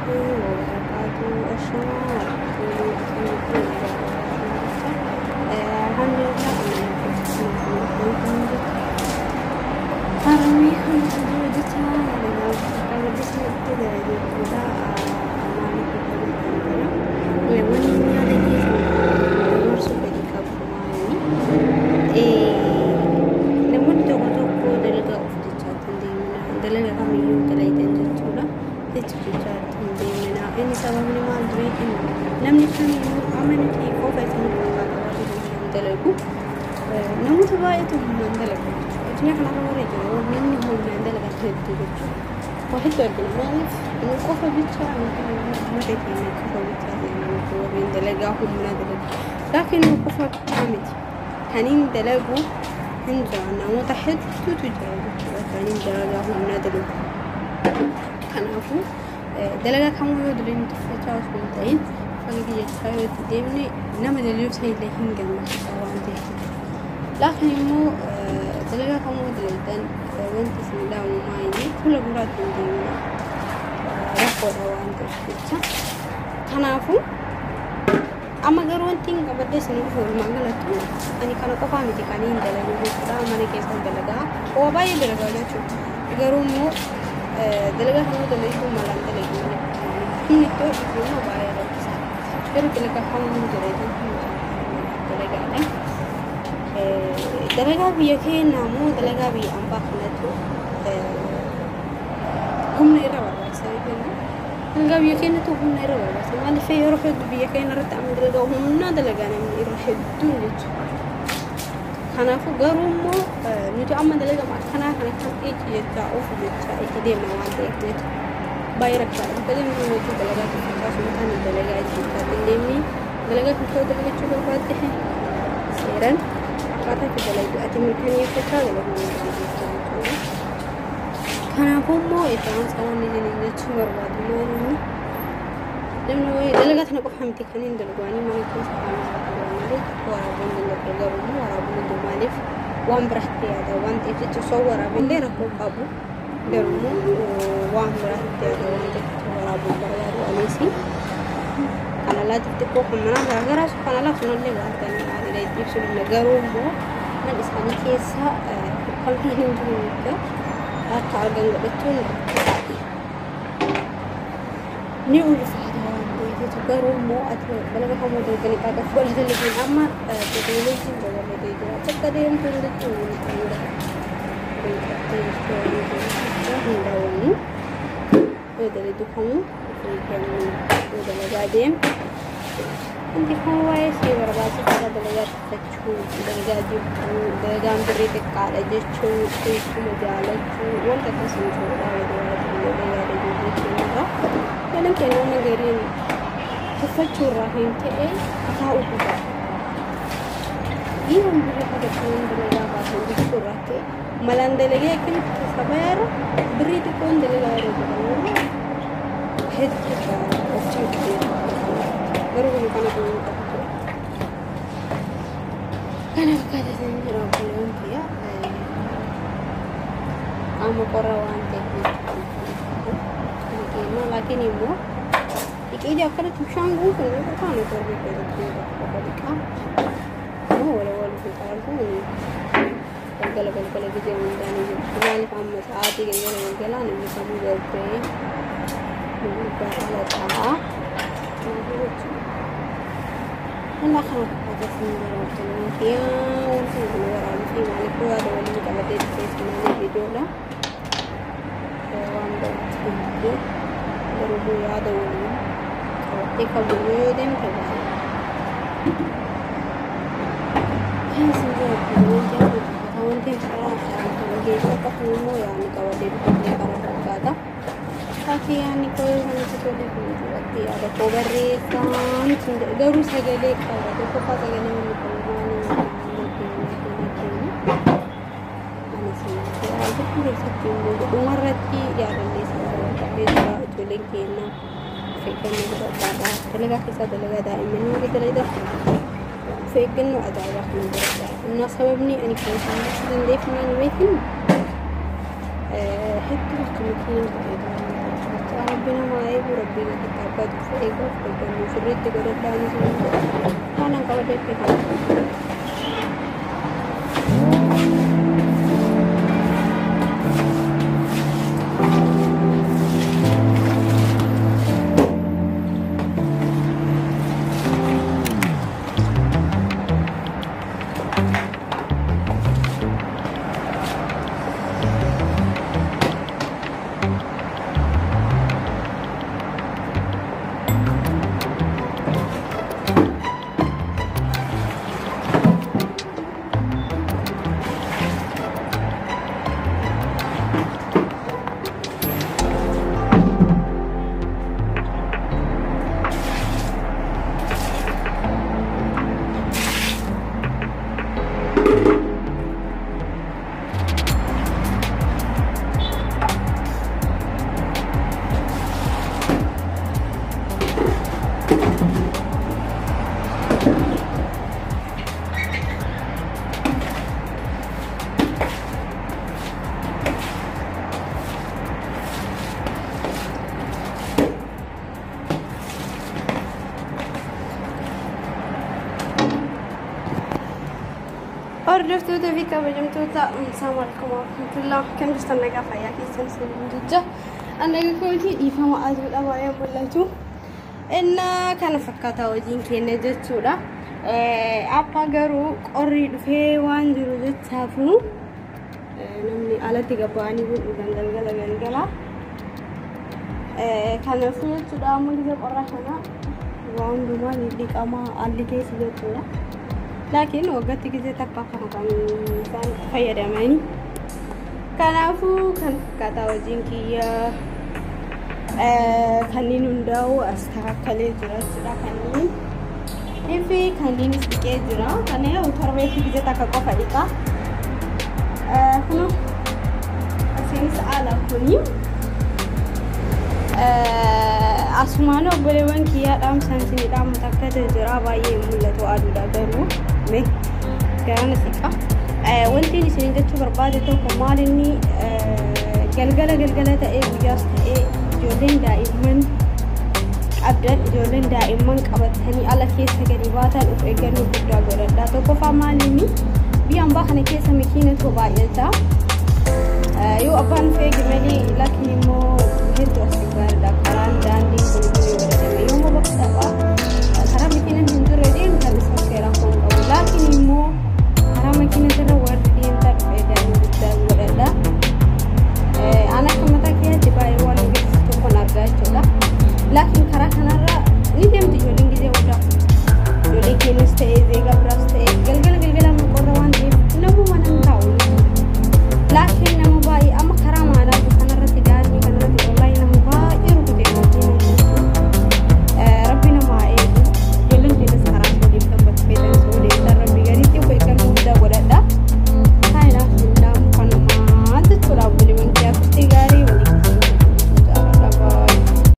Wabarakatuh. Alhamdulillah. Namoonni tokko tokko dalagaa of jechaatti hin deemina. Dalagaa kamiyyuu dalagan jechuudha. Jecha jechaatti hin deemina. Inni sababni maal beeknu, namni kamiyyuu amantii qofa isin fakkaata warri humnaan dalagu. Namoota baay'eetu humnaan dalagu jechuudha. Addunyaa kanarra warri jiru namni humnaan dalagan hedduu jechuudha. Waa hedduu argina. Maaliif nu qofa bicha, uummata keenya qofa bicha seenaa warreen dalagaa humnaa dalagu. Laakiin nu qofa bichaa miti. Kaniin dalagu hin jira, namoota hedduutu jira jechuudha. Kaniin dalagaa humnaa dalagu. Kanaafuu dalagaa kamuu yoo dalagnu tuffachaa osoo hin ta'in, fakkii jechaa yoo itti deemne, nama dalaguu sanillee hin gammachiisa waan ta'eef. Laakiin immoo dalagaa kamuu dalagdan, wanti isin dhaamu maayini fuula duraatti hin deemina, rakkoodha waan ta'eef jecha. Kanaafuu amma garuu wanti hin qabadde isin dhufu, walumaa galatti ani kana qofaa miti kan hin dalagu jechuudha. Mana keessa dalagaa waa baay'ee dalagaa jechuudha. Garuu immoo dalagaa kamuu dalaguu malaan dalagu malee humni ittoo dhufu immoo baay'ee rakkisaa. Garuu dalagaa kamuu dalagan dalagaadha. Dalagaa biyya keenyaa immoo dalagaa biyya ambaa kanatu humna irra barbaachisa jenna. Dalagaa biyya keenyatu humna irra barbaachisa. Maaliif yeroo hedduu biyya keenya irratti amma dalagaa humnaa dalagaa namni irra hedduun jechuudha. Kanaafuu garuu immoo nuti amma dalagaa akkanaa kana kan icci jechaa of jechaa itti deemna waan ta'eef jecha baay'ee rakkisaadha. Bakka deemnu nuti dalagaa tuffachaa osoo hin taane, dalagaa itti jechaa hin deemni. Dalagaa kan dalagachuu barbaadde seeraan akkaataa itti dalagu ati mirkaneeffachaa dalaguu dandeessa jechuudha. Kanaafuu immoo itti aansaa wanni isiniin jechuu barbaadu maali, namni wayii dalagaa tana qofa miti kan hin dalagu. Ani mana keessa kaamisaa qaba malee waraabuu hin danda'u. Garuu immoo waraabuu danda'u, maaliif waan biraatti yaada waan ta'eef jecha. Osoo waraabellee rakkoo qabu, garuu immoo waan biraatti yaada waan ta'eef jecha waraabuu hin barbaadu. Anis kan alaatiif xiqqoo kan manaa garaagaraa kan alaa sunallee waan ta'an gaariidha itti ibsu danda'a. Garuu immoo mana isaanii keessa ukkalmaan hin jiru jecha akka argan godhachuun rakkisaadha. Ni ulfaata waan ta'eef. Garuu immoo ati dalagaa kamuu dalaganii qaaqaf godhatanii, amma teekinooloojiin babal'atee jira. Bakka deemtu hundatti hunda hin daawwannu. Yoo dalagdu kamuu yoo dalagaa deemtu, wanti kun waa'ee si barbaachisaadha. Dalagaa tuffachuu, dalagaa jibbuu, dalagaan birrii xiqqaadha jechuu, keessuma jaalachuu, wanta akkasii jirudha. Yaada yaada ijoollee keenyarraa ijoolleen keenya amma gariin tuffachuu irraa hin ta'e taa'uu dhugaa. Dhiiroon birrii argatan dalagaa baasan jechuu irraa ta'e, malaan dalagee akkamitti keessa bayaarra birrii xiqqoon dalagaa yeroo jedhamu hedduu of cinqanii, garuu kun kana ta'uu qabu ture. Kana fakkaata jira obboleewwan kiyya. Qaama qorra waan ta'eef jechuudha. Laakiin immoo dhiqee akkanatti bishaan guutuun yoo ta'an torbee keessatti tokko qofa dhiqaa. Immoo wala wal fi galgala galgala gizee hundaanii jechuudha. Maaliif amma sa'aatii galgala galgalaa namni kamuu garbee ala ta'a. Walaa kana fakkaata isin jira obboleewwan kiyya. Wanti kun waraabuu fi maaliif yaada waliin qabatee dhufees malee viidiyoodha. Waan biraatti hin jiru. Garuu yaada waliin qabattee kamuu yoo deemte gaariidha. Kan isin jira obboleewwan kiyya, kana fakkaata. Wanti karaa geejjiba qofa immoo yaadni qabatee dhufee kana fakkaata. Fakkii yaadni koo kanatti tole fuulduratti yaada koo barreessaan garuu sagalee qaba. Tokkoffaa sagalee wanni qabu maali? Anis jechuu keessatti immoo dhumarratti yaadallee sana barbaadee jira. Ijoolleen keenya of eeggannoo godhadhaadha. Dalagaa keessaa dalagaa daa'immanii warri dalagaa of eeggannoo ajaa'ibaa kana godhadha. Innaa sababni ani kan isaan jechuu danda'eef maal beekin, hedduu bakka makiinaan baay'ata waan ta'eef jecha. Rabbi nama eegu Rabbiin akka abbaa dhufu eeguuf eeggannoo sirriitti godhadhaa ni jedha. Kanan qabadee kana. Hordoftoota fi kabajamtoota Assalamu warahmatullah kan jirtan nagaa fayyaa keessan isin jecha annaga kootii dhiifama aduudha baay'ee mul'atu. Inna kana fakkaata hojiin keenya jechuudha. Appa garuu qorri dhufee waan jiru jechaafu namni alatti gabba'anii bun dhugan galgala galgala. Kanaafuu jechuudha amma gisa qorra kana waa hundumaa ni dhiqama alli keessa jechuudha. Laakiin waggaatti gisee takka kana kan isaan fayyadamanii. Kanaafuu kan fakkaataa hojiin kiyya kanneen hundaa'u as takakkalee jira jechuudha. Kanneen fi kanneenis dhiqee jira. Kanneen torbeetti gisee takka qofa dhiqa. Kunoo asiinis ala kuni. Asumaan obboleewwan kiyyaa dhaamsan isin dhaamu takka jira baay'ee mul'atu aduudha garuu mee garana siqa. Wanti isin jechuu barbaade tokko maal inni galgala galgala ta'ee guyyaas ta'ee ijoolleen daa'imman qabdan ijoolleen daa'imman qabatanii ala keessa gadi baatan of eeggannoo guddaa godhadhaa. Tokkoffaa maal inni biyya ambaa kana keessa makiinatu baay'ata. Yoo abbaan of eege malee laakiin immoo